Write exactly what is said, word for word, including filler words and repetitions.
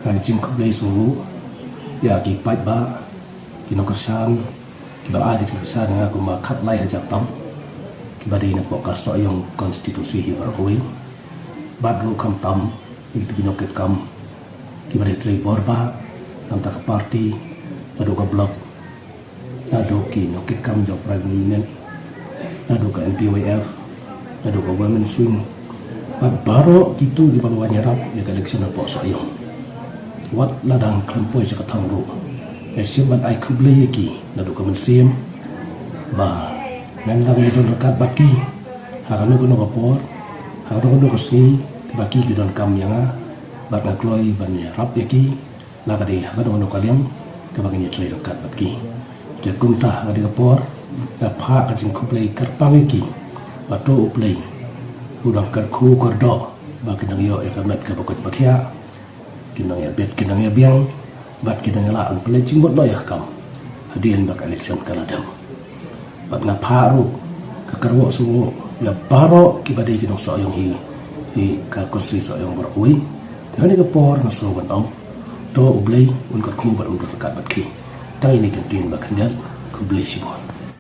Ka jingkhublei sngewbha ïa ki paidbah, ki nongkyrshan, kiba la ai ka jingkyrshan ïa nga kumba khatlai hajar tam kiba dei na pdeng ka Sohiong constituency hi baroh kawei. Bad ruh khamtam ïa ki nongkitkam kiba dei trei bor ba na ka bynta ka party, naduh ka block, naduh ki nongkitkam jong Private Unit, naduh ka N P Y F, naduh ka Women's Wing, bad baroh kito kiba la wan ïarap ïa ka election hapoh Sohiong. Wat la dang khlem poi sha ka thong ruh, nga shim ban ai khublei ïa ki naduh ka mynsiem ba ngan dang ïadon ryngkat bad ki ha kano kano ka por, ha kano kano ka sngi ba ki ki donkam ïa nga, bad nga kloi ban ïarap ïa ki la ka dei ha kano kano ka liang kaba ngin ïatrei ryngkat bad ki. Te kumta ha ka dei ka por nga phah ka jingkhublei kyrpang ïa ki ba to U Blei u dang kyrkhu kyrdoh ba kin nang ïoh ïa ka met kaba koit ba khiah, kin nang ïa bit, kin nang ïa biang, bad kin nang ïa lah ban pynleit jingmut noh ïa ka kam hadien ba ka election ka la dep. Bad nga phah ruh ka kyrwoh sngewbha ïa baroh kiba dei ki nong Sohiong hi, hi ka constituency Sohiong baroh kawei. Te ha kane ka por nga sngew ban ong to U Blei un kyrkhu bad un don ryngkat bad ki. Tang ine i kyntien ba khyndiat, khublei shibun.